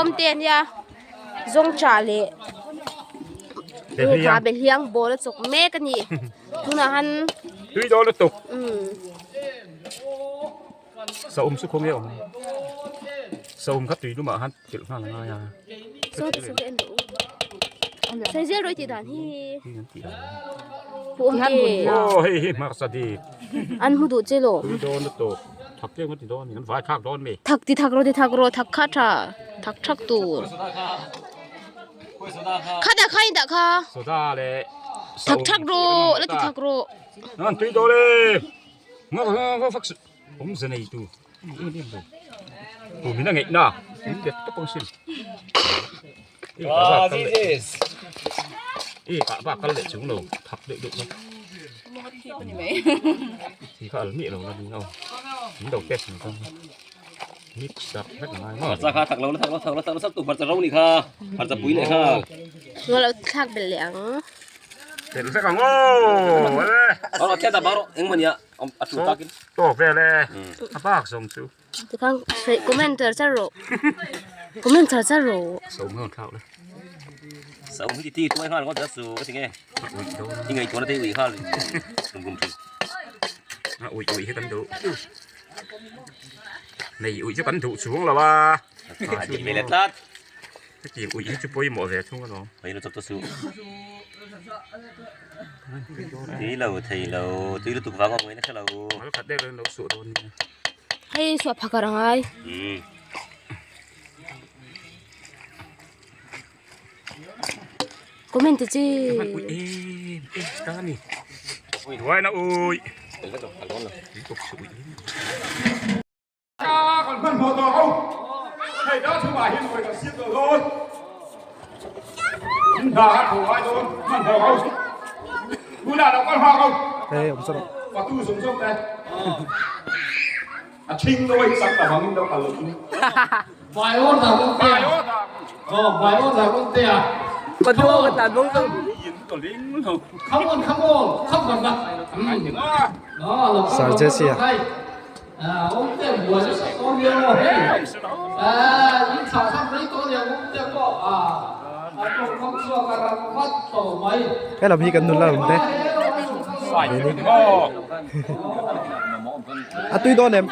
awmte a nia zawngṭah leh kha behliang bawl a chawk mek a ni tunah han tui dawn lutuk saum chu khawnge awm saum kha tui lumah khan telh nghal a ngai a saw te saw te en duh sawi zel rawih tih dan hi pu awmte aw hei hi hmarcha dik an hmu duh che lo tui dawn lutuk thak tlem a ti dawn a ni an vai thlak dawn mi thak ti thak rawh ti thak rawh thak kha tha thak thak tur kha dah kha in dah kha soda leh thak thak rawh la ti thak rawh an tui dawn e ngawk ngawk fak suh awmze nei tu em em lo tu min a ngeih na min bet tawp ang sin e ka bak kal leh e ka bak kal leh chung lo thak deuh deuh lo thì kha al miah lo la ni aw min lo test ni kha mix sak vek ngai maw Hmarcha kha thak lo la thak lo thak lo thak lo sap tu hmarcha ro ni kha hmarcha pui leh kha Chuan lo thlak belh leh ang. Telh vek ang aw e. Baro thiat a baro engmaw nia a tul takin. Tawk vel e a bak zawng chu. Tikhan comment char char rawh. Comment char char rawh. Saum nge thlak le. Saum hi ti ti tuai nghal ngawt su ka ti nge. I ngaihtuahna te i ui nghal rum rum thin. A ui ui hi kan duh. Nei ui chu kan duh chhung lo a. A ti ve leh tlat. Hetiang ui hi chu pawimawh ve thung alawm. Mai lutuk ta suh. Tui lo thei lo, tui lutuk vang awm ngaihna hre lo. Mal khat deuh lo suh dawn nia. Hei suah phakar angai. Umm. Comment te chi. Ui em em ta ni. Ui na ui. Lutuk suh ui. Kan hmanhmawh tawh ho. Hei dah chungah hian hawi kan siam tawh dawn. In hna a thaw ngai dawn hmanhmawh ho. Tunah lo kal nghak ho. Hei awm saw rawh. Fatu zawng zawng te. A thing dawi hi sak ta vangin lo kal lo chu. Vai order rawng te a. Aw vai order rawng te a. Ka duh ka tan bawk zawng. Come on come on come on Sir Jesse a. He lam hi kan nula awm te a tui dawn em.